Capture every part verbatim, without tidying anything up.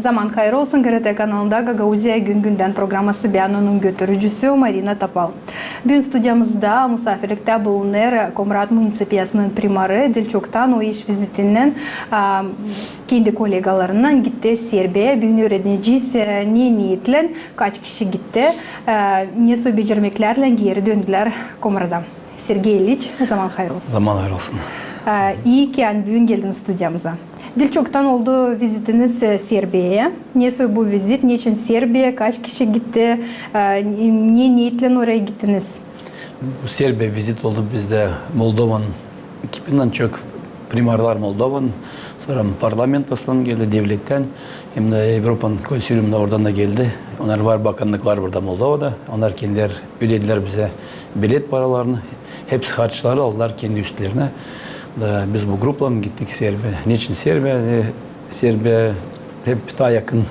Zaman hayır olsun, GRT kanalında Gagauziya gün-gündän programması, bän onun götürücüsü Marina Topal. Büün studiyamızda musaafirliktä bulunêr Komrat munisipiyasının primarı. Diil çoktan o iş vizitinnän, a, kendi kolegalarınnan gitti Serbiyaya. Büün üürenecez, e, ne niyetlän, kaç kişi gitti, e, ne soy becermeklärlän geeri döndülär Komrada. Sergey İliç, zaman hayır olsun. Zaman hayır olsun. E, ii ki büün geldiniz studiyamıza. Diil çoktan oldu vizitiniz, e, Serbiyaya. Ne soy bu vizit, neçin Serbiya, kaç kişi gitti, e, ne niyetlän oraya gittiniz? Bu Serbiya vizit oldu bizdä Moldovanın ekibinnän, çok primarlar Moldovanın, sora parlamentostan geldi, devlettän, hem dä Evropanın konsiliumunda oradan da geldi. Onnar var bakannıklar burada Moldovada. Onnar kendileri ödedilär bizä bilet paralarını, hepsi harçları aldılar kendi üstlerinä. Da biz bu grupaylan gittik Serbiya. Neçin Serbiya? E, Serbiya hep taa yakın,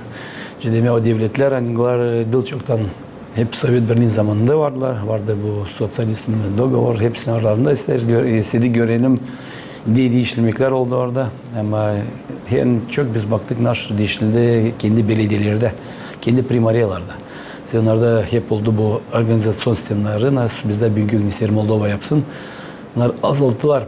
demek, o devletlär, ani diil çoktan hep Sovet Birliin zamanında vardılar. Vardı bu soţialistin dogovor, hepsinin aralarında istedik, gö-, istedik görelim, ne diiştirmeklär oldu orada. Ama en çok biz baktık, nasıl diiştirildi kendi belediyelerdä, kendi primariyalarda. Onnarda hep oldu bu organizaţion sistemleri, nasıl bizdä büünkü gün isteer Moldova yapsın. Onnar azalttılar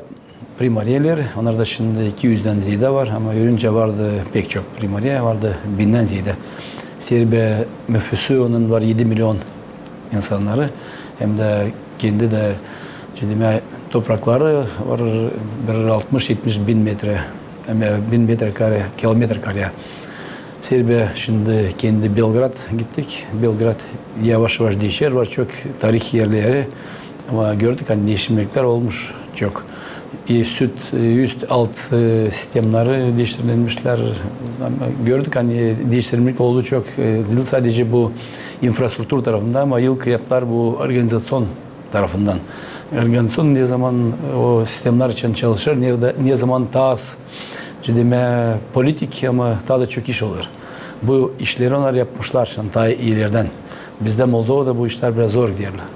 primariyaları, onnarda şindi iki üzdän zeedä var, ama önce vardı pek çok primariya, vardı bindän zeedä. Serbiya nüfusu onun var edi milyon insannarı, hem dä kendi dä, demek, toprakları var bir altmış-etmiş bin metre, hem bin metre kare, kilometr kare. Serbiya şindi kendi Belgrad gittik. Belgrad yavaş-yavaş diişer, var çok tarih erleri. Ama gördük, ani diiştirmeklär olmuş çok. E, süt, e, üst, alt, e, sistemleri diiştirilmişlär. Ama gördük, ani diiştirmek oldu çok. E, diil sadece bu infrastruktura tarafında, ama ilk yaptılar bu organizaţion tarafından. Organizaţion ne zaman o sistemlär için çalışır, ne, ne zaman taa az, demek, politik, ama taa da çok iş olur. Bu işleri onnar yapmışlar şindi taa ilerdän. Bizdä Moldovada bu işlär biraz zor giderlär.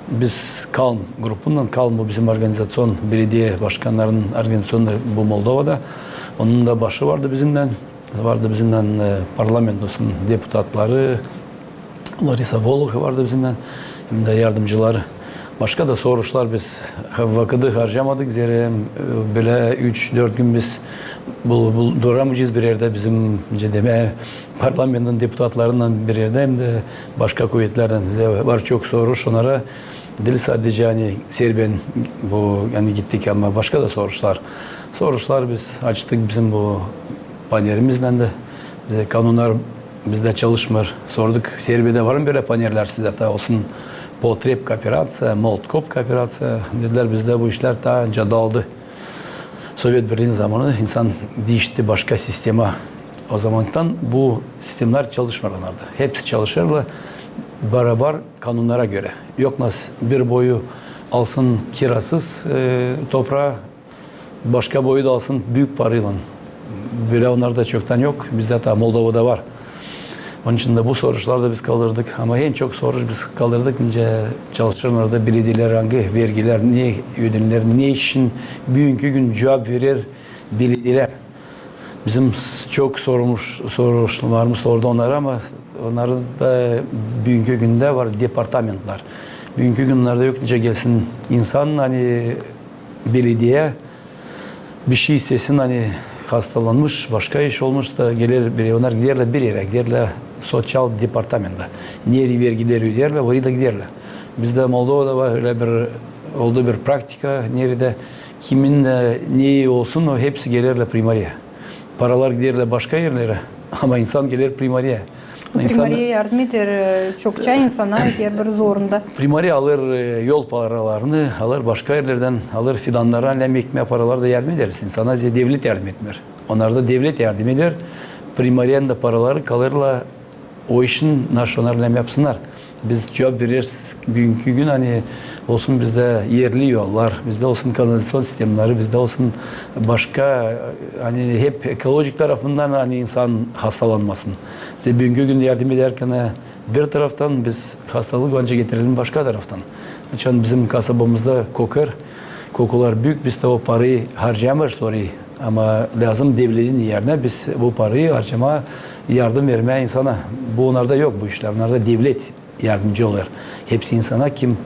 Biz Kalm grupundan, Kalm bu bizim organizaţion, belediye başkannarının organizaţionu bu Moldovada. Onun da başı vardı bizimnän. Vardı bizimnän, e, parlamentosunun deputatları, Larisa Voloha vardı bizimnän, hem dä yardımcıları. Başka da soruşlar biz vakıdı harcamadık, zerä, e, bölä üç-dört gün biz bul-, bul-, duramayacez bir erdä bizim, demek, parlamentin deputatlarınnan bir erdä, hem dä başka kuvetlerdän. Zerä var çok soruş, onnara diil sadece, ani Serbiyanın bu, ani gittik, ama başka da soruşlar. Soruşlar biz açtık bizim bu panerimizlän dä. Zerä kanunnar bizdä çalışmêêr. Sorduk, Serbiyada var mı bölä panerlär sizdä? Taa olsun potreb kooperaţiya, moltkop kooperaţiya. Dedilär, bizdä bu işlär taa cadaldı. Sovet Birliin zamanı insan diişti başka sistema. O zamandan bu sistemlär çalışmêêr onnarda. Hepsi çalışêrlar barabar kanunnara görä. Yok nasıl bir boyu alsın kirasız, e, topraa, başka boyu da alsın büük paraylan. Bölä onnarda çoktan yok. Bizdä taa Moldovada var. Onun için dä bu soruşları da biz kaldırdık. Ama en çok soruş biz kaldırdık, nicä çalışêr onnarda belediyelär, angı vergilär, ne ödeniler, ne için büünkü gün cuvap verer belediyelär. Bizim s-, çok sorulmuş, soruşlarımız sordu onnara, ama onnarın da büünkü gündä var departamentlär. Büünkü gün onnarda yok nicä gelsin insan, ani belediyeyä bişey istesin, ani hastalanmış, başka iş olmuş da geler bir, onnar giderlär bir erä, giderlär soţial departamenta. Nereyi vergileri öderlär, orayı da giderlär. Bizdä Moldovada var ölä bir, oldu bir praktika, neredä kimin, e, neyi olsun, o hepsi gelerlär primariyaya. Paralar giderlär başka erlerä, ama insan geler primariyaya. İnsan... Primariya yardım eder, e, çokça insana, herbir zorunda. Primariya alêr, e, yol paralarını, alêr başka erlerdän, alêr fidannara lääm ekmää paraları da yardım eder. İnsana zerä devlet yardım etmeer. Onnarda devlet yardım eder. Primariyanın da paraları kalêrlar o işin, nasıl onnar lääm yapsınnar. Biz cuvap vereriz büünkü gün, ani olsun bizdä erli yollar, bizdä olsun kanalizaţion sistemleri, bizdä olsun başka, ani hep ekolojik tarafından, ani insan hastalanmasın. Zerä büünkü gün yardım edärkän bir taraftan, biz hastalık bence getirelim başka taraftan. Açan bizim kasabamızda kokêr, kokular büük, biz dä o parayı harcayamêêrız orayı. Ama lääzım devletin erinä biz bu parayı harcamaa, yardım vermää insana. Bu, onnarda yok bu işlär. Onnarda devlet yardımcı olêr hepsi insana, kim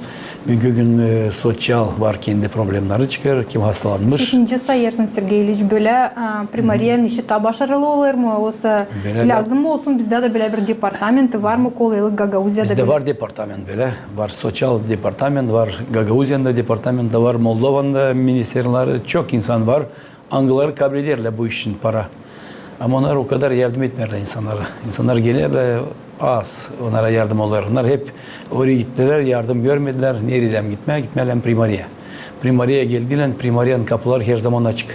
büünkü gün, e, soţial var, kendi problemleri çıkêr, kim hastalanmış. Siz nicä sayêrsınız, Sergey İliç, bölä, e, primariyanın işi taa başarılı olêr mı? Osa lääzım mı olsun bizdä dä bölä bir departamenti, var mı kolaylık Gagauziyada bölä? Bizdä var departament bölä, var soţial departament, var Gagauziyanın da departamenti var, Moldovanın da ministerleri, çok insan var. Angıları kablederlär bu iş için para. Ama onnar o kadar yardım etmeerlär insannara. İnsannar gelerlär, az onnara yardım olêr. Onnar hep oraya gittilär, yardım görmedilär. Nereyi lääzım gitmää? Gitmää lääzım primariya. Primariya geldilän, primariyanın kapuları herzaman açık.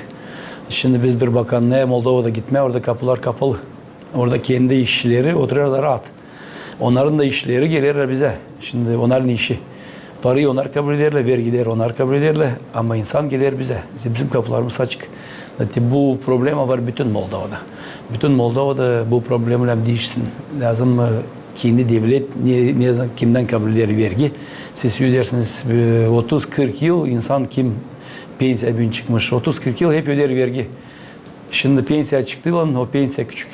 Şindi biz bir bakannıa Moldovada gitmää, orada kapular kapalı. Orada kendi işçileri oturêrlar raat. Onnarın da işçileri gelerlär bizä. Şindi onnarın işi. Parayı onnar kablederlär, vergileri onnar kablederlär, ama insan geler bizä. Bizim kapularımız açık. Zaten bu problema var bütün Moldovada. Bütün Moldovada bu problema lääzım diişsin. Lääzım, e, kendi devlet ne, ne, kimdän kableder vergi. Siz ödersiniz, e, otuz kırk yıl insan kim pensiya büün çıkmış, otuz kırk yıl hep öder vergi. Şindi pensiya çıktıylan, o pensiya küçük.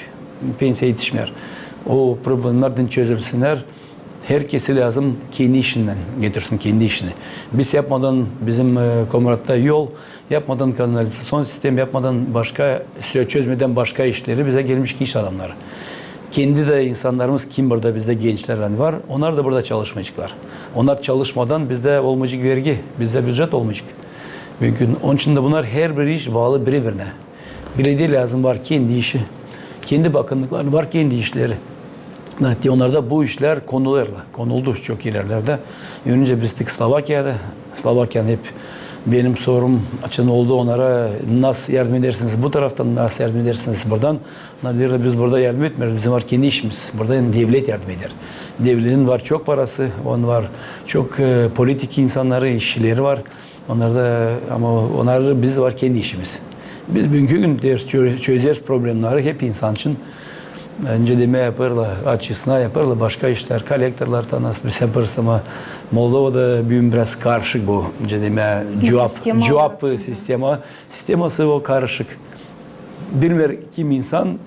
Pensiya etişmeer. O problemnär dä çözülsünär. Herkezi lääzım kendi işindän getirsin, kendi işini. Biz yapmadan, bizim, e, Komratta yol, yapmadan kanalizaţion sistem, yapmadan başka, çözmedän başka işleri bizä gelmiş iş adamnarı. Kendi dä insannarımız, kim burada bizdä gençlär var, onnar da burada çalışmayaceklar. Onnar çalışmadan bizdä olmayacek vergi, bizdä bücet olmayacek. Mümkün. Onun için dä bunnar herbir iş baalı biri-birinä. Belediye lääzım var kendi işi. Kendi bakannıkları var kendi işleri. Te onnarda bu işlär konulêrlar. Konuldu çok erlerdä. Önce biz tek Slovakiyada. Slovakiyanın hep benim sorum açan oldu onnara, nasıl yardım edersiniz bu taraftan, nasıl yardım edersiniz buradan. Onnar deerlär, biz burada yardım etmeeriz, bizim var kendi işimiz. Burada devlet yardım eder. Devletin var çok parası, onun var çok, e, politik insannarı, işçileri var. Onnar da, ama onnar biz var kendi işimiz. Biz büünkü gün deriz, çö-, çözeriz problemnarı hep insan için. Öncä demää yapêrlar, açısına yapêrlar başka işlär, kollektorlar da nasıl biz yapêrız, ama Moldovada büün biraz karışık bu, öncä demää, cuvap, sistema, sisteması o karışık. Bilmeer kim insan,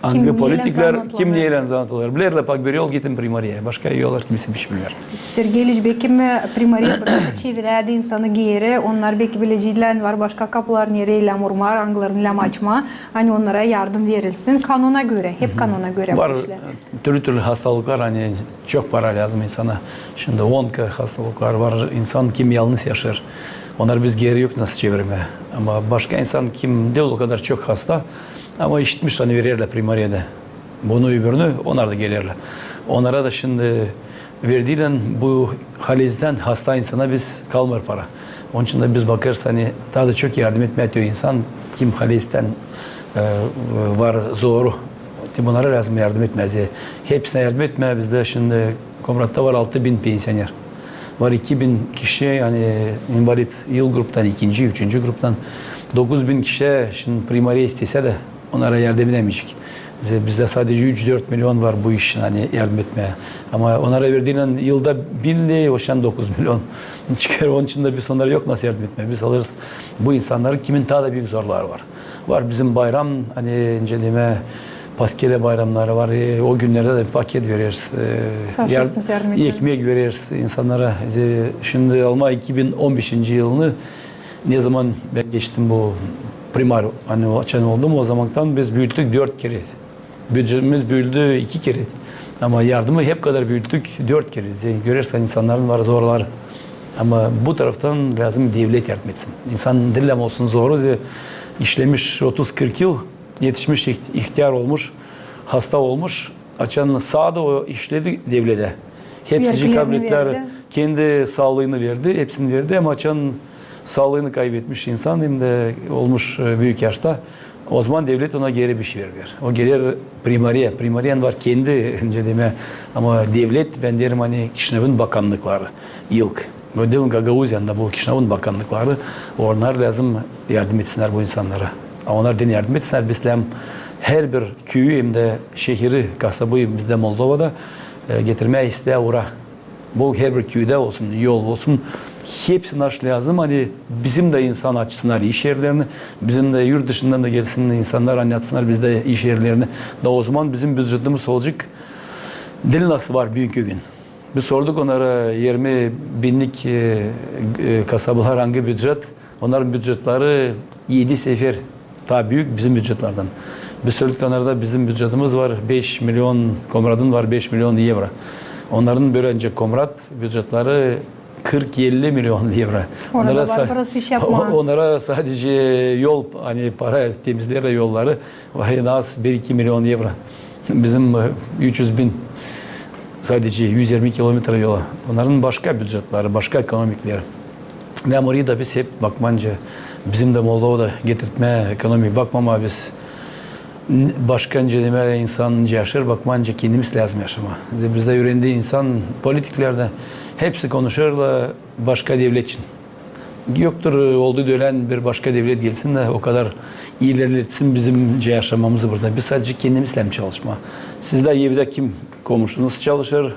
angı politiklär, kim neylän zanaat olêr. Bilerlär pak bir yol, gitin primariyaya. Başka yollar kimsey hiç bilmeer. Sergey İliç, bekim primariya burada çevirä dä insanı geeri, onnar beki bileceklär var başka kapular, nereyi lääzım urmaa, angılarını lääzım açmaa, ani onnara yardım verilsin kanona görä, hep kanona görä bu işlär. Var, e, türlü-türlü hastalıklar, ani çok para lääzım insana. Şindi onka hastalıklar var, insan kim yalnız yaşêêr. Onnarı biz geeri yok nasıl çevirmää. Ama başka insan kim diil o kadar çok hasta, ama işitmiş, ani vererlär primariyada bunu-öbürünü, onnar da gelerlär. Onnara da şindi verdiylän bu halizdän hasta insana biz kalmêêr para. Onun için dä biz bakêrız, ani taa da çok yardım etmää te o insan, kim halizdän, e, var zoru. Te bunnara lääzım yardım etmää. Hepsinä yardım etmää. Bizdä şindi Komratta var altı bin pensioner. Var iki bin kişi, ani invalid yıl gruptan, ikinci, üçüncü gruptan. Dokuz bin kişi şindi primariya istesä dä, onnara yardım edämeyecek. Bizdä sadecä üç-dört milyon var bu iş için, ani yardım etmää. Ama onnara verdiylän yılda bin ley, o şan dokuz milyon çıkêr. Onun için dä biz onnara yok nasıl yardım etmää. Biz alêrız bu insannarı, kimin taa da büük zorları var. Var bizim bayram, ani öncä demää, Paskelä bayramnarı var. E, o günnerdä dä paket vereriz. E, ekmek vereriz insannara. E, şindi almaa iki bin on beşinci yılını, ne zaman bän geçtim bu primar, ani açan oldum, o zamandan biz büüttük dört kerä. Bücetimiz büüldü iki kerä. Ama yardımı hep kadar büüttük dört kerä. Görersin, ani insannarın var zorları. Ama bu taraftan lääzım devlet yardım etsin. İnsan diil lääzım olsun zoru, işlemiş otuz-kırk yıl, etişmiş, iht-, ihtär olmuş, hasta olmuş. Açan saada o işledi devletä. Hepsicii kablettilär, kendi saalıını verdi, hepsini verdi, ama açan saalıını kaybetmiş insan hem dä olmuş, e, büük yaşta, ozaman devlet ona geeri bişey vermeer. O geler primariya. Primariyanın var kendi, öncä demää, ama devlet, bän deerim, ani Kişinövun bakannıkları ilk. Ödülün Gagauziyanın da bu Kişinövun bakannıkları, onnar lääzım yardım etsinnär bu insannara. A onnar deyni yardım etsinnär, biz lääzım herbir küüyü hem dä şehiri, kasabayı bizdä Moldovada, e, getirmää islää ura. Bu herbir küüdä olsun, yol olsun, Hepsinä aş lääzım, ani bizim dä insan açsınnar iş erlerini, bizim dä yurt dışından da gelsin insannar, ani açsınnar bizdä iş erlerini. Da ozaman bizim bücetimiz olacek diil nasıl var büünkü gün. Biz sorduk onnara, irmi binnik, e, e, kasabalar angı bücet, onnarın bücetleri edi sefer taa büük bizim bücetlerdän. Biz söledik onnara da, bizim bücetimiz var beş milyon, Komratın var beş milyon evro. Onnarın bölä ancak Komrat bücetleri kırk elli milyon evro. Orada onnara var sa-, parası iş yapmaa. Onnara sadece yol, ani para temizleer yolları, var en az bir iki milyon evro. Bizim, e, üç üz bin sadece üz irmi kilometra yola. Onnarın başka bücetleri, başka ekonomikleri. Lääzım orayı da biz hep bakmaa, bizim dä Moldovada getirtmää ekonomik, bakmamaa biz n-, başka nicä demää insan nicä yaşêêr, bakmaa kendimiz lääzım yaşamaa. Bizdä ürendi insan, politiklär dä, hepsi konuşêrlar başka devlet için. Yoktur, e, oldu da ölän bir başka devlet gelsin dä o kadar ilerletsin bizim nicä yaşamamızı burada. Biz sadece kendimiz lääzım çalışmaa. Sizdä evdä kim komuşunuz çalışêr?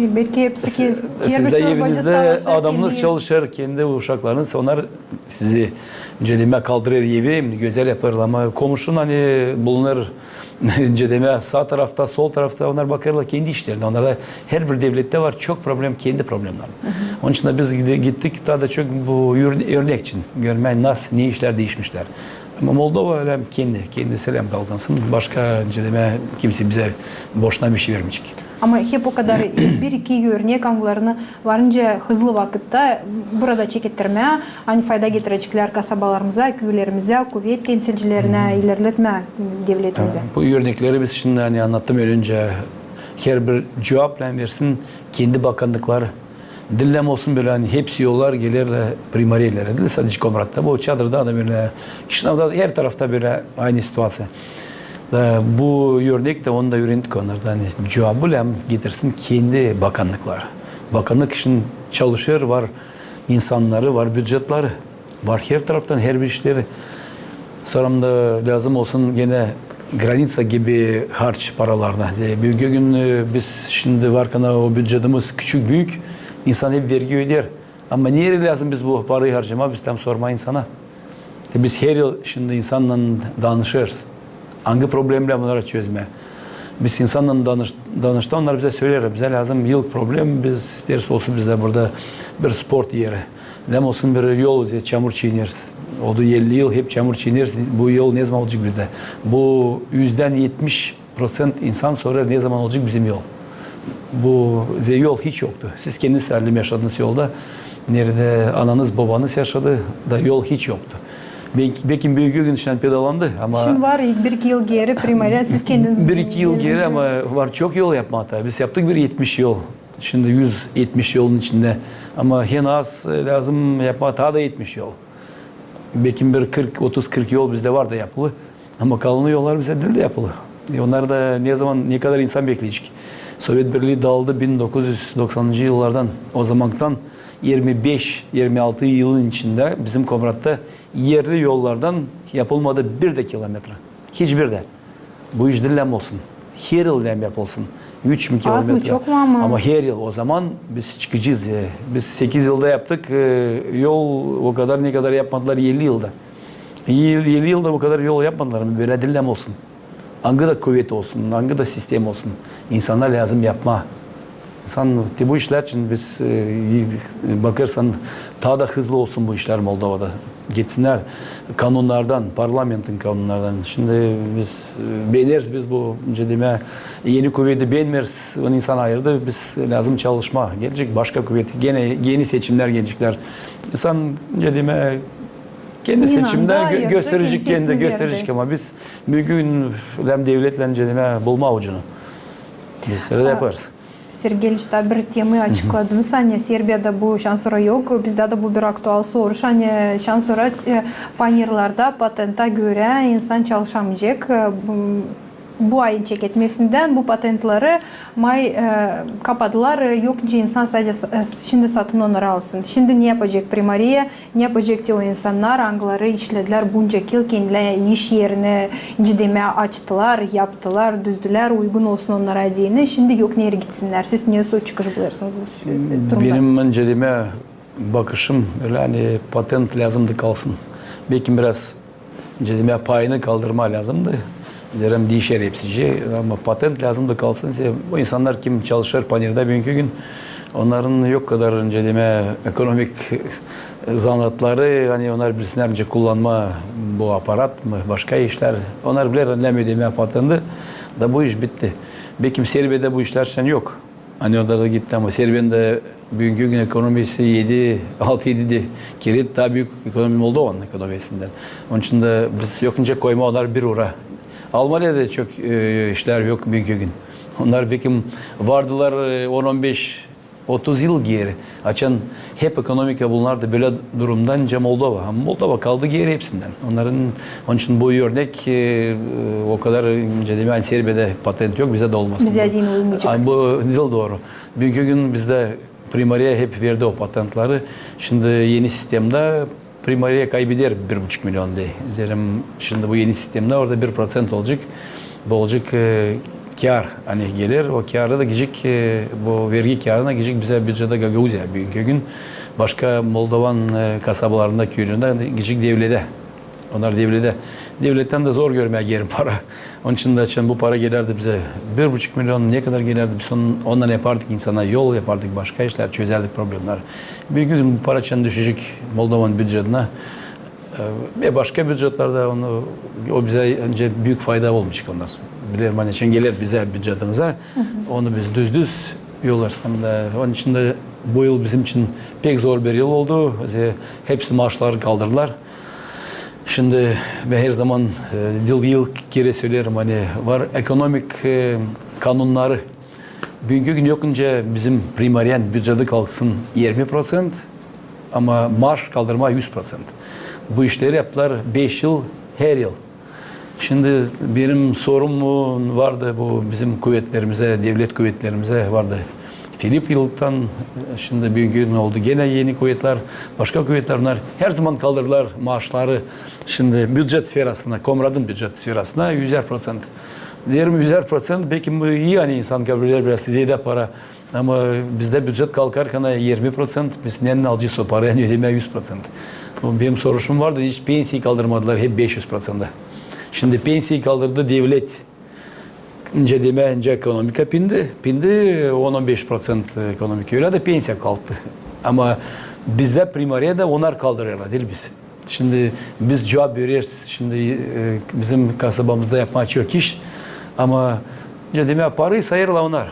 E, belki hepsi sizdä evinizdä adamınız çalışêr, kendi uşaklarınız, onnar sizi, nicä demää, kaldırêr evi, gözäl yapêrlar, ama komuşun, ani bulunêr, nicä demää, saa tarafta, sol tarafta, onnar bakêrlar kendi işlerindä. Onnarda herbir devlettä var çok problem, kendi problemleri. Onun için dä biz gide-, gittik taa da çok bu ör-, örnek için görmää, nasıl, ne işlär diişmişlär. Ama Moldova lääzım kendi, kendisi lääzım kalkınsın. Başka, nicä demää, kimsey bizä boşuna bişey vermeyecek. Ama hep o kadar bir-iki örnek, angılarını varınca hızlı vakıtta burada çekettirmää, ani fayda getireceklär kasabalarımıza, küülerimizä, kuvet temsilcilerinä, ilerletmää devletimizä. Bu örnekleri biz şindi, ani annattım ölüncä, herbir cuvap lääzım versin kendi bakannıkları. Diil lääzım olsun bölä, ani hepsi yollar gelerlär primariyelere. Diil sadece Komratta, bu Çadırda da bölä, Kişinövda da, her tarafta bölä aynı situaţiya. Da bu örnek dä, onu da üürendik onnardan, ani cuvabı lääzım getirsin kendi bakannıkları. Bakannık için çalışêr, var insannarı, var bücetleri. Var her taraftan, herbir işleri. Sora da lääzım olsun genä graniţa gibi harç paralarına. Büünkü gün, e, biz şindi varkan o bücetimiz küçük-büük, insan hep vergi ödeer. Ama nereyi lääzım biz bu parayı harcamaa, biz tam sormaa insana. E, biz her yıl şindi insannan danışêrız. Angı problemleri bunnarı çözmää. Biz insannan danış-, danışta, onnar bizä söleer, bizä lääzım ilk problem, biz isteeriz olsun bizdä burada bir sport eri. Lääzım olsun bir yol, bizä çamur çiyneriz. Oldu elli yıl hep çamur çiyneriz. Bu yol ne zaman olacek bizdä? Bu üzdän etmiş proţent insan sorêr, ne zaman olacek bizim yol. Bu, bizä yol hiç yoktu. Siz kendiniz lääzım yaşadınız yolda. Neredä ananız, bobanız yaşadı, da yol hiç yoktu. Bek-, bekim büünkü gün şindi pedalandı, ama şindi var bir-iki yıl geeri primariyä, siz kendiniz bir-iki yıl geeri, ama var çok yol yapmaa taa. Biz yaptık bir etmiş yol. Şindi üz etmiş yolun içindä. Ama en az, e, lääzım yapmaa taa da etmiş yol. Bekim bir kırk, otuz kırk yol bizdä var da yapılı. Ama kalanı yollar bizä diil dä yapılı. E, onnar da ne zaman, ne kadar insan bekleyecek? Sovet Birlii daaldı bin dokuz üz doksanıncı yıllardan. O zamanktan irmi beş, irmi altı yılın içindä bizim Komratta erli yollardan yapılmadı bir dä kilometra. Hiçbir dä. Bu iş diil lääzım olsun. Her yıl lääzım yapılsın. Üç bin kilometra. Az mı, çok mu ama? Ama her yıl. O zaman biz çıkacez, e, biz sekiz yılda yaptık, e, yol o kadar, ne kadar yapmadılar elli yılda. Elli yılda bu kadar yol yapmadılar mı? Bölä diil lääzım olsun. Angı da kuvet olsun, angı da sistem olsun. İnsana lääzım yapmaa. İnsan, te bu işlär için biz, e, bakêrsan, taa da hızlı olsun bu işlär Moldovada. Geçsinnär kanunnardan, parlamentin kanunnardan. Şindi biz, e, beeneriz biz bu, nicä demää, eni kuveti beenmeeriz. Onu insan ayırdı, biz lääzım çalışmaa. Gelecek başka kuvet, genä eni seçimnär geleceklär. İnsan, nicä demää, kendi seçimindä gösterecek, kendi gösterecek, ama biz büünkü gün lääzım devletlän, nicä demää, bulmaa ucunu. Biz öölä yapêrız. Sergey İliç, taa bir temayı açıkladınız, ani Serbiyada bu şansora yok. Bizdä dä bu bir aktual soruş, ani şansora, e, panirlarda patenta görä insan çalışamayacek. E, bu, bu ayın çeketmesindän bu patentleri may, e, kapadılar, e, yok nicä insan sadece sa-, e, şindi satın onnarı alsın. Şindi ne yapacek primariya? Ne yapacek te o insannar, angıları işledilär bunca yıl, kendilerä iş erini, nicä demää, açtılar, yaptılar, düzdülär, uygun olsun onnara deyni. Şindi yok nereyi gitsinnär. Siz ne soy çıkış bulêrsınız bu sü-, durumda? Benim, nicä demää, bakışım ölä, ani patent lääzımdı kalsın. Bekim biraz, nicä demää, payını kaldırmaa lääzımdı. Zerä diişer hepsicii, ama patent lääzımdı kalsın. Zerä bu insannar, kim çalışêr panirda büünkü gün, onnarın yok kadar, nicä demää, ekonomik zanaatları, ani onnar bilsinnär nicä kullanmaa bu aparat mı, başka işlär. Onnar biler, ani lääzım demää patenti, da bu iş bitti. Bekim Serbiyada bu işlär şindän yok. Ani orada da gitti, ama Serbiyanın da büünkü gün ekonomisi edi, altı-edi kerä taa büük ekonomi Moldovanın ekonomisindän. Onun için dä biz yok nicä koymaa onnarı bir ura. Almaniyada çok, e, işlär yok büünkü gün. Onnar bekim vardılar, e, on, on beş, otuz yıl geeri. Açan hep ekonomika bulunardı bölä durumda, nicä Moldova. Ama Moldova kaldı geeri hepsindän. Onnarın, onun için bu örnek, e, e, o kadar, nicä demää, ani Serbiyada patent yok, bizdä dä olmasın. Bizdä deyni olmayacek. A, bu diil dooru. Büünkü gün bizdä Primariya hep verdi o patentleri. Şindi eni sistemada Primariya kaybeder bir buçuk milyon deyni. Zerä şindi bu eni sistemada orada bir proţent olacek. Bu olacek, e, kär, ani geler, o kärı da gidecek, e, bu vergi kärını gidecek bizä, bücettä Gagauziya büünkü gün. Başka Moldovanın, e, kasabalarında, küülerindä gidecek devletä. Onnar devletä. Devlettän dä zor görmää geeri para. Onun için dä, açan bu para gelärdi bizä, bir buçuk milyon ne kadar gelärdi, biz on-, ondan yapardık insana yol, yapardık başka işlär, çözärdik problemleri. Büünkü gün bu para açan düşecek Moldovanın bücetinä, e, ve başka bücetlerdä onu, o bizä nicä büük fayda olmayacek onnar. Bilerim, ani açan geler bizä bücetimizä, onu biz düz-düz yollarız. Hem dä onun için dä bu yıl bizim için pek zor bir yıl oldu. Bizdä hepsi maaşları kaldırdılar. Şindi bän her zaman, e, yıl-yıl kerä söleerim, ani var ekonomik, e, kanunnarı. Büünkü gün yok nicä bizim Primariyanın büceti kalksın irmi proţent, ama maaş kaldırmaa üz proţent. Bu işleri yaptılar beş yıl, her yıl. Şindi benim sorum vardı bu bizim kuvetlerimizä, devlet kuvetlerimizä vardı. Filip yıldan, şindi büünkü gün oldu genä eni kuvetlär, başka kuvetlär, onnar her zaman kaldırdılar maaşları. Şindi bücet sferasına, Komratın bücet sferasına üzär proţent. Deerim, üzär proţent, bekim bu ii, ani insan kabul eder biraz zeedä para. Ama bizdä bücet kalkarkana irmi proţent, biz neredän alacez o parayı, ani ödemää üz proţent? Bu benim soruşum vardı, hiç pensiyi kaldırmadılar, hep beş üz proţenta. Şindi pensiyi kaldırdı devlet. Nicä demää, nicä ekonomika pindi, pindi on, on beş proţent ekonomika, ölä dä pensiya kalktı. Ama bizdä Primariyada onnar kaldırêrlar, diil biz. Şindi biz cuvap vereriz, şindi, e, bizim kasabamızda yapmaa çok iş. Ama, nicä demää, parayı sayêrlar onnar.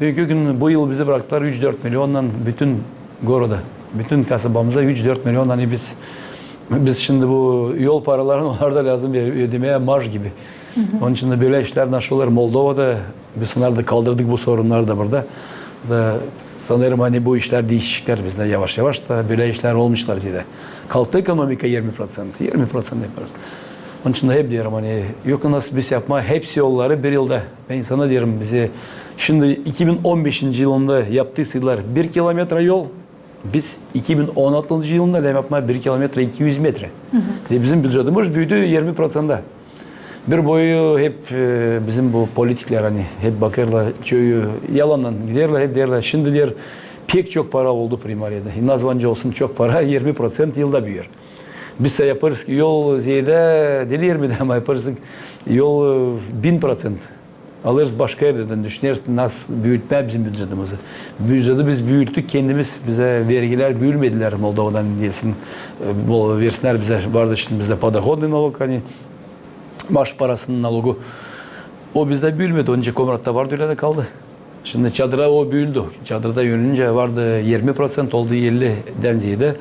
Büünkü gün bu yıl bizi braktılar üç-dört milyonnan bütün goroda, bütün kasabamıza üç-dört milyon, ani biz, biz şindi bu yol paralarını onnar da lääzım ver-, ödemää maaş gibi. Onun için dä bölä işlär nasıl olêr Moldovada, biz onnarı da kaldırdık, bu sorunnarı da burada. Da sanêrım, ani bu işlär diişecekler bizdä yavaş-yavaş da, bölä işlär olmayaceklar zeedä. Kalktı ekonomika irmi proţent, irmi proţent yaparız. Onun için dä hep deerim, ani yok nasıl biz yapmaa hepsi yolları bir yılda. Bän insana deerim, bizä şindi iki bin on beşinci yılında yaptıysaydılar bir kilometra yol, biz iki bin on altıncı yılında lääzım yapmaa bir kilometra iki üz metra. Ve bizim bücetimiz büüdü irmi proţenta. Bir boyu hep, e, bizim bu politiklär, ani hep bakêrlar, çoyu yalannan giderlär, hep deerlär, şindi deer, pek çok para oldu Primariyada. Nazvancı olsun çok para, irmi proţent yılda büüyer. Biz dä yaparız ki yol zeedä, diil irmi dä, ama yaparız yol, e, bin proţent. Alêrız başka erlerdän, düşüneriz, nasıl büültmää bizim bücetimizi. Büceti biz büülttük kendimiz, bizä vergilär büülmedilär Moldovadan desin, e, bol, versinnär bizä, vardı şindi bizdä подоходный налог, ani maaş parasının nalogu. O bizdä büülmedi, onun için Komratta vardı, ölä dä kaldı. Şindi Çadıra o büüldü. Çadırda önüncä vardı irmi proţent, oldu ellidän zeedä.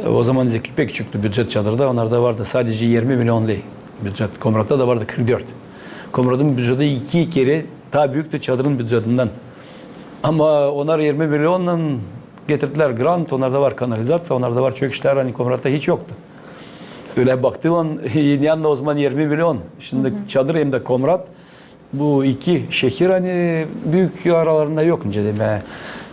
E, ozaman pek küçüktü bücet Çadırda. Onnarda vardı sadecä irmi milyon ley bücet. Komratta da vardı kırk dört. Komratın büceti iki kerä taa büüktü Çadırın bücetindän. Ama onnar irmi milyonnan getirdilär grant, onnarda var kanalizaţiya, onnarda var çok işlär, ani Komratta hiç yoktu. Ölä baktılan, ne anda ozaman irmi milyon. Şindi Çadır hem dä Komrat, bu iki şehir, ani büük aralarında yok, nicä demää.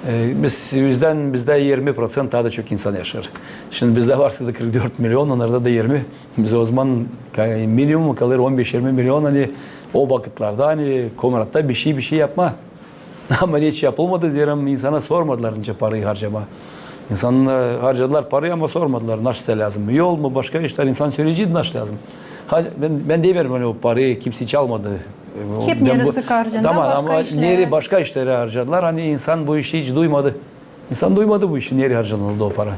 E, biz, üzdän bizdä irmi proţent taa da çok insan yaşêêr. Şindi bizdä varsa da kırk dört milyon, onnarda da irmi. Biz ozaman ka-, minimum kalêr on beş irmi milyon, ani o vakıtlarda, ani Komratta bişey, bişey yapmaa. Ama hiç yapılmadı, zerä insana sormadılar nicä parayı harcamaa. İnsannar harcadılar parayı, ama sormadılar, naşey lääzım. Yol mu, başka işlär, insan söleyeceydi, naşey lääzım. Ha, bän, bän demeerim, ani o parayı kimsey çalmadı. E, o, hep bän bu- neresä harcandı, tamam, başka ama işlere. Nereyi başka işlerä harcadılar, ani insan bu işi hiç duymadı. İnsan duymadı bu işi, nereyi harcanıldı o para.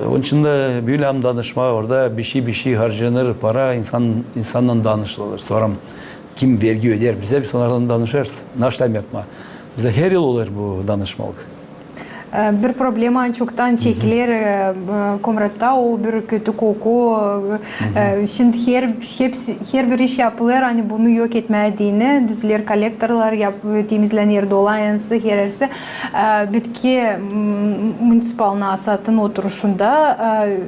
E, onun için dä bölä danışmaa orada, bişey, bişey harcanır para, insan, insannan danışılır. Sora kim vergi öder bizä, biz onnarlan danışêrız. Naşey yapmaa. Bizdä her yıl olêr bu danışmalık. E, bir problema çoktan çekiler, e, e, Komratta, o bir kötü koku. E, şindi her, hepsi, herbir iş yapılêr, ani bunu yok etmää deyni, düzüler kollektorlar, yap-, temizlenir, dolayınsı, herersi. E, bitki, m-, municipalnıy nasatın oturuşunda, e,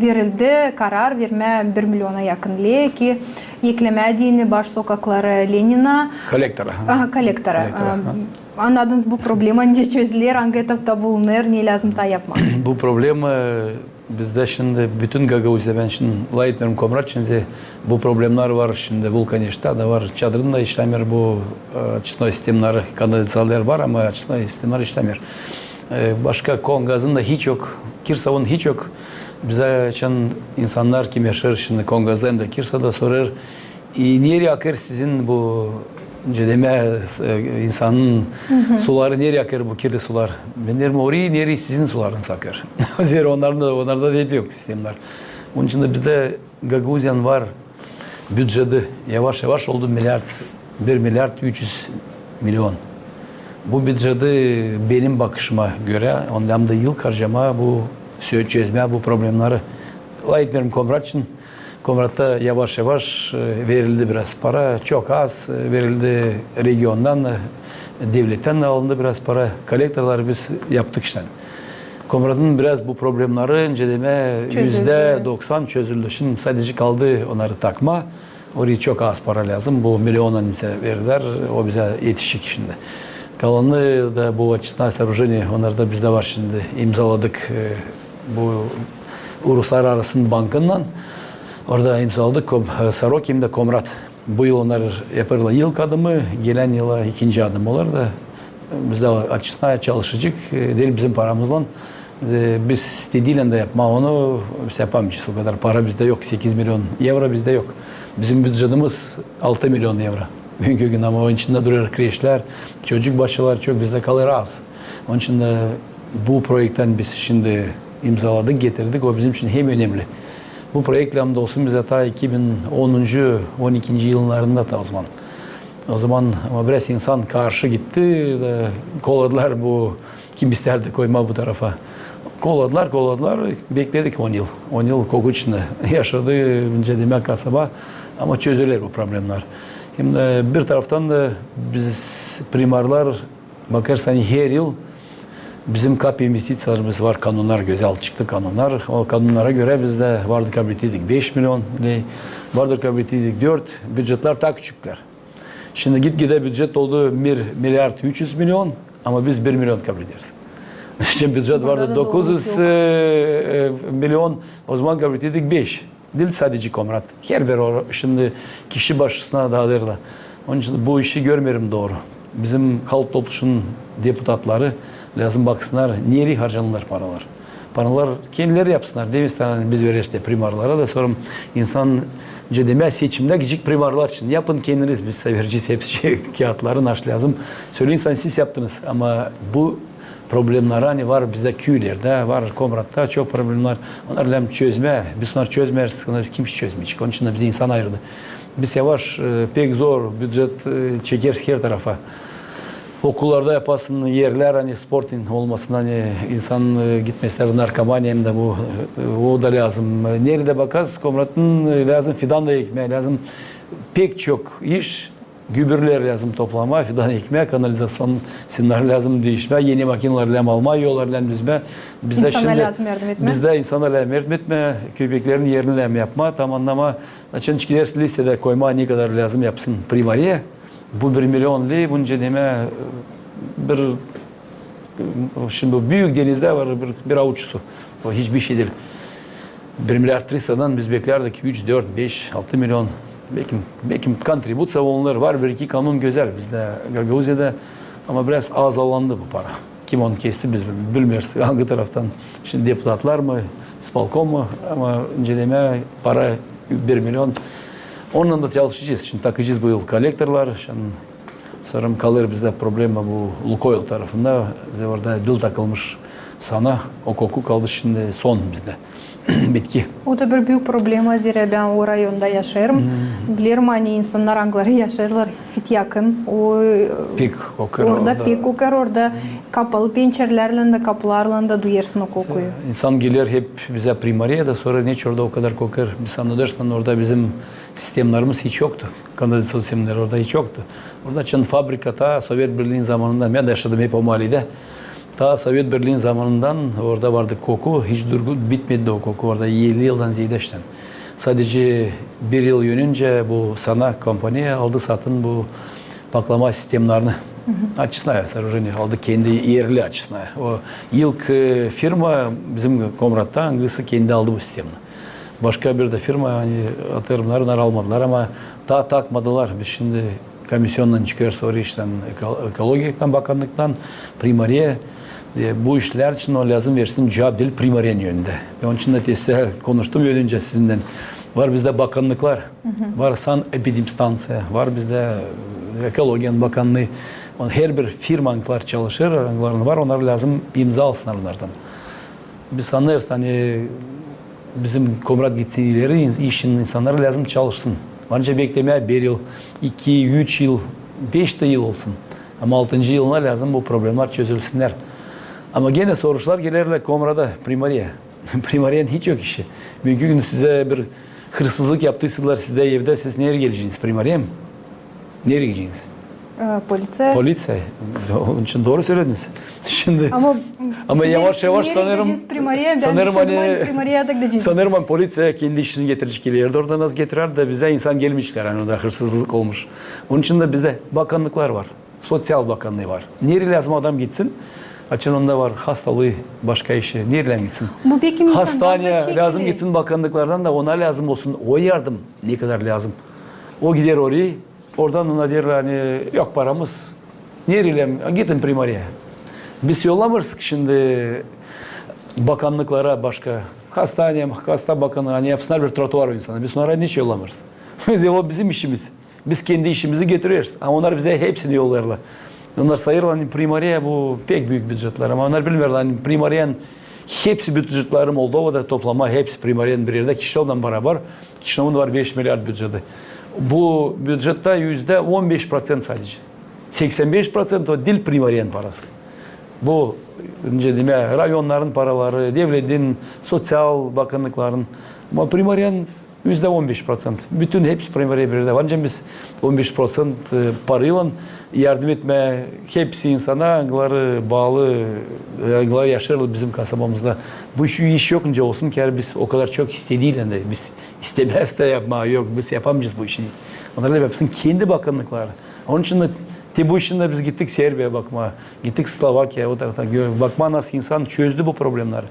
verildi karar vermää bir miliona yakın lei ki eklemää deyni baş sokakları Lenina. Kollektora, ha. Aha, kollektora. Kollektora, e, ha. Annadınız, bu problema nicä çözüler, angı etapta bulunêr, ne lääzım taa yapmaa? Bu problema bizdä şindi bütün Gagauziyada, bän şindi lafetmeerim Komrat için, bu problemnar var şindi Vulkaneştä dä var, Çadırında işlämeer bu, e, açıtnay sistemnarı, kanalizaţiyalar var, ama açıtnay sistemnarı işlämeer. E, başka Kongazın da hiç yok, Kirsovun hiç yok. Bizä açan insannar, kim yaşêêr şindi Kongazda hem dä Kirsovda, sorêr, E, nereyi akêr sizin bu, nicä demää, e, insanın suları, nereyi akêr bu kirli sular? Bän deerim, orayı, nereyi sizin sularınız akêr. Zerä onnarda, onnarda da yok sistemnar. Onun için dä bizdä Gagauziyanın var büceti, yavaş-yavaş oldu miliard, bir miliard üç üz milion. Bu büceti benim bakışıma görä, ondan da yıl harcamaa bu sö-, çözmää bu problemnarı. Lafetmeerim Komrat için, Komratta yavaş-yavaş, e, verildi biraz para, çok az, e, verildi regiondan, e, devlettän dä alındı biraz para. Kollektorları biz yaptık iştän. Komratın biraz bu problemnarı, nicä demää, çözüldü. Üzdä doksan çözüldü. Şindi sadecä kaldı onnarı takmaa. Orayı çok az para lääzım. Bu milion, ani bizä verdilär, o bizä etişecek şindi. Kalanı da bu açıtnay soorujeniya, onnar da bizdä var şindi. İmzaladık, e, bu Uluslararası bankınnan. Orada imzaladık Kom-, e, Soroki hem dä Komrat. Bu yıl onnar yapêrlar ilk adımı, gelän yıla ikinci adım olar da, e, bizdä açıtnay çalışacek, e, diil bizim paramızlan. E, biz istediylän dä yapmaa onu, biz yapamayacez. O kadar para bizdä yok, sekiz milion evro bizdä yok. Bizim bücetimiz altı milion evro büünkü gün, ama onun içindä durêr kreşlär, çocuk başçaları çok, bizdä kalêr az. Onun için dä bu proekttän biz şindi imzaladık, getirdik, o bizim için hem önemli. Bu proekt lääzım da olsun bizä taa iki bin onuncu, on ikinci yıllarında taa o zaman. O zaman ama biraz insan karşı gitti, da kolladılar bu, kim istärdi koymaa bu tarafa. Kolladılar, kolladılar, bekledik on yıl. On yıl korku içindä yaşadı, nicä demää, kasaba. Ama çözüler bu problemnar. Hem dä bir taraftan da biz primarlar bakêrız, ani her yıl bizim kap investiţiyalarımız var, kanunnar gözäl çıktı, kanunnar. O kanunnara görä bizdä vardı kableteydik beş milion lei, vardı kableteydik dört, bücetlär taa küçüklär. Şindi git-gidä bücet oldu bir miliard üç üz milion, ama biz bir milion kablederiz. Şindi bücet vardı dokuz üz, e, e, milion, o zaman kableteydik beş. Diil sadecä Komrat. Herbir o, şindi kişi başısına dayılêr. Onun için bu işi görmeerim dooru. Bizim Halk Topluşunun deputatları lääzım baksınnar, nereyi harcanılêr paralar. Paralar kendileri yapsınnar, demesinär, ani biz vereriz dä primarlara da, sora insan, nicä demää, seçimdä gidecek primarlar için. Yapın kendiniz, biz sizä verecez hepsi kiyatları, naşey lääzım. Söleyin, ani siz yaptınız. Ama bu problemnar, ani var bizdä küülerdä, var Komratta çok problemnar. Onnarı lääzım çözmää. Biz onnarı çözmeeriz, onnarı kimsey çözmeyecek. Onun için dä bizi insan ayırdı. Biz yavaş, e, pek zor bücet, e, çekersiz her tarafa. Okullarda yapasın erlär, ani sporting olmasın, ani insan, e, gitmesin narkomaniya hem dä bu, e, o da lääzım. Neredä bakasın, Komratın, e, lääzım fidan da ekmää, lääzım pek çok iş, gübürlär lääzım toplamaa, fidan ekmää, kanalizaţion sinnarı lääzım diişmää, eni makinalar lääzım almaa, yollar lääzım düzmää. Bizdä insana şindi lääzım yardım etmää. Bizdä insana lääzım yardım etmää, köpeklerin erini lääzım yapmaa, tamam, ama açan çıkıveriz listedä koymaa, ne kadar lääzım yapsın primariya. Bu bir milion lei, bu nicä demää, bir, şindi bu büük denizdä var bir, bir avuç su. O hiçbir şey diil. Bir miliard tristadan biz beklärdik üç, dört, beş, altı milion. Bekim, bekim kontribuţiya olunêr, var bir-iki kanun gözäl bizdä Gagauziyada, ama biraz azallandı bu para. Kim onu kesti, biz bilmeeriz, angı taraftan. Şindi deputatlar mı, ispolkom mu, ama nicä demää, para bir milyon. Onunnan da çalışacez. Şindi takacez bu yıl kollektorlar. Şindi, sora kalêr bizdä problema bu Lukoil tarafında. Bizdä orada diil takılmış sana, o koku kaldı şindi son bizdä. Bitki. O da bir büük problema, zerä bän o rayonda yaşêêrım. Bilerim, ani insannar, angıları yaşêêrlar pek yakın. O, pek kokêr orada, pek kokêr orada. Kapalı pençerelärlän dä, kapularlan da duyêrsın o kokuyu. İnsan geler hep bizä primariyaya da, sora neçin orada o kadar kokêr? Biz annêêrsın, orada bizim sistemnarımız hiç yoktu. Kanalizaţiya sistemnarı orada hiç yoktu. Orada açan fabrika taa Sovet Birliin zamanından, bän dä yaşadım hep o maaleedä. Taa Sovet Birliin zamanından orada vardı koku, hiç durgu-, bitmedi o koku, orada elli yıldan zeedä işlän. Sadece bir yıl önüncä bu sana kompaniya aldı satın bu paklama sistemnarini. Açısına ya, soorujeniyä aldı kendi erli açısına. O ilk, e, firma bizim Komratta, angısı kendi aldı bu sistemni. Başka bir dä firma, ani hatırlarım, onnar almadılar, ama taa takmadılar. Biz şindi komisiondan çıkêrız oraya iştän, eko-, ekologiyadan bakannıktan, primariya, e, bu işlär için o lääzım versin cuvap diil primariyanın önündä. Ve onun için dä tesä konuştum önüncä sizinnän. Var bizdä bakannıklar, var sanepidemstanţiya, var bizdä, e, ekologiyanın bakannıı. On, herbir firma, angıları çalışêr, angılarının var, onnar lääzım imza alsınnar onnardan. Biz annêêrız, ani bizim Komrat gitsin ileri, in-, işin insannarı lääzım çalışsın. Var nicä beklemää bir yıl, iki, üç yıl, beş dä yıl olsun. Ama altıncı yılına lääzım bu problemnär çözülsünnär. Ama genä soruşlar gelerlär Komrada, primariya. Primariyanın hiç yok işi. Büünkü gün sizä bir hırsızlık yaptıysalar sizdä evdä, siz nereyi geleceniz? Primariya mı? Nereyi gideceniz? E, poliţiya. Poliţiya. Onun için dooru sölediniz. Şindi, ama yavaş-yavaş sanêrım, primariya, bän sanêrım, düşündüm, ani primariya da gidecez. Sanêrım, ani poliţiya kendi işini getirecek ileri doorudan az getirär dä bizä insan gelmeyecek, ani orada hırsızlık olmuş. Onun için dä bizdä bakannıklar var. Soţial bakannıı var. Nereyi lääzım adam gitsin? Açan onda var hastalıı, başka işi. Nereyi lääzım gitsin? Bu pek insandan da çekiler. Hastaneyä lääzım gitsin bakannıklardan da, ona lääzım olsun o yardım, ne kadar lääzım. O gider oraya, oradan ona deerlär, ani yok paramız. Nereyi lääzım? Gidin primariyaya. Biz yollamêêrız şindi bakannıklara başka. Hastaneyä, hasta bakannıı, ani yapsınnar bir trotuar o insana. Biz onnarı hiç yollamêêrız. Biz, o bizim işimiz. Biz kendi işimizi getireriz. Ama onnar bizä hepsini yollêêrlar. Onnar sayêrlar, ani primariya bu pek büük bücetlär. Ama onnar bilmeerlär, ani primariyanın hepsi bücetlari Moldovada toplamaa, hepsi primariyanın bir erdä, Kişinövdan barabar. Kişinövun var beş milliard büceti. Bu bücettä üzdä on beş proţent sadece. Seksän beş proţent o diil primariyanın parası. Bu, nicä demää, rayonnarın paraları, devletin, soţial bakannıkların. Ama primariyanın üzdä on beş proţent. Bütün hepsi primariya bir erdä. Var nicä biz on beş proţent, e, paraylan yardım etmää hepsi insana, angıları baalı, e, angıları yaşêêrlar bizim kasabamızda. Bu iş, iş yok nicä olsun, ki biz o kadar çok istediyä dä, biz istemesek dä yapmaa, yok, biz yapamayacez bu işi. Onnar lääzım yapsın kendi bakannıkları. Onun için dä te bu işin dä biz gittik Serbiyaya bakmaa, gittik Slovakiyaya, o tarafta gö-, bakmaa, nasıl insan çözdü bu problemnarı.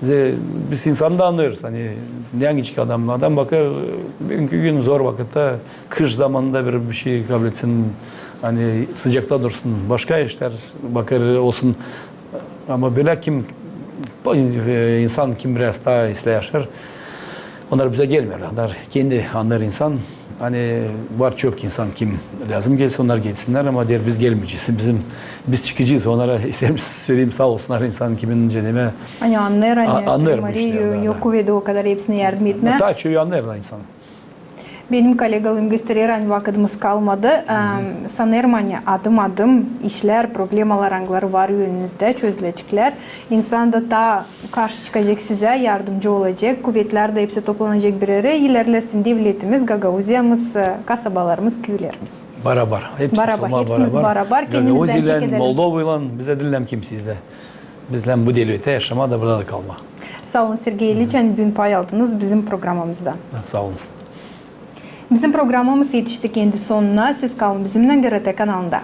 Ze-, biz insanı da annêêrız, ani ne angıcık adam, adam bakêr, büünkü gün zor vakıtta, kış zamanında bir, bir şey kabletsin, ani sıcakta dursun, başka işlär bakêr olsun. Ama bölä kim, e, insan kim biraz taa islää yaşêêr, onnar bizä gelmeerlär. Onnar kendi annêêr insan, ani var çok insan kim lääzım gelsin, onnar gelsinnär, ama deer biz gelmeyecez. Bizim, biz çıkacez, onnara isteerim söleyim, saa olsunnar insan kimin, nicä demää, ani annêêr, ani annêêr bu işleri, yok kuvedi o kadar hepsinä yardım etmää. Taa çoyu annêêr insan. Benim kollegalarım gösterer, ani vakıdımız kalmadı. Em, sanêrım, ani adım-adım işlär, problemalar, angıları var önünüzdä, çözüleceklär. İnsan da taa karşı çıkacek sizä, yardımcı olacek. Kuvetlär dä hepsi toplanacek bir erä, ilerlesin devletimiz, Gagauziyamız, e, kasabalarımız, küülerimiz. Barabar. Hepsimiz barabar. Gagauziyaylan, Moldovaylan, bizä diil kimsey izdä. Bizlär bu devletä yaşamaa da, burada da kalmaa. Saa olun, Sergey İliç, ani büün pay aldınız bizim programamızda. Saa olun. Bizim programamız etişti kendi sonuna. Siz kalın bizimnän GRT kanalında.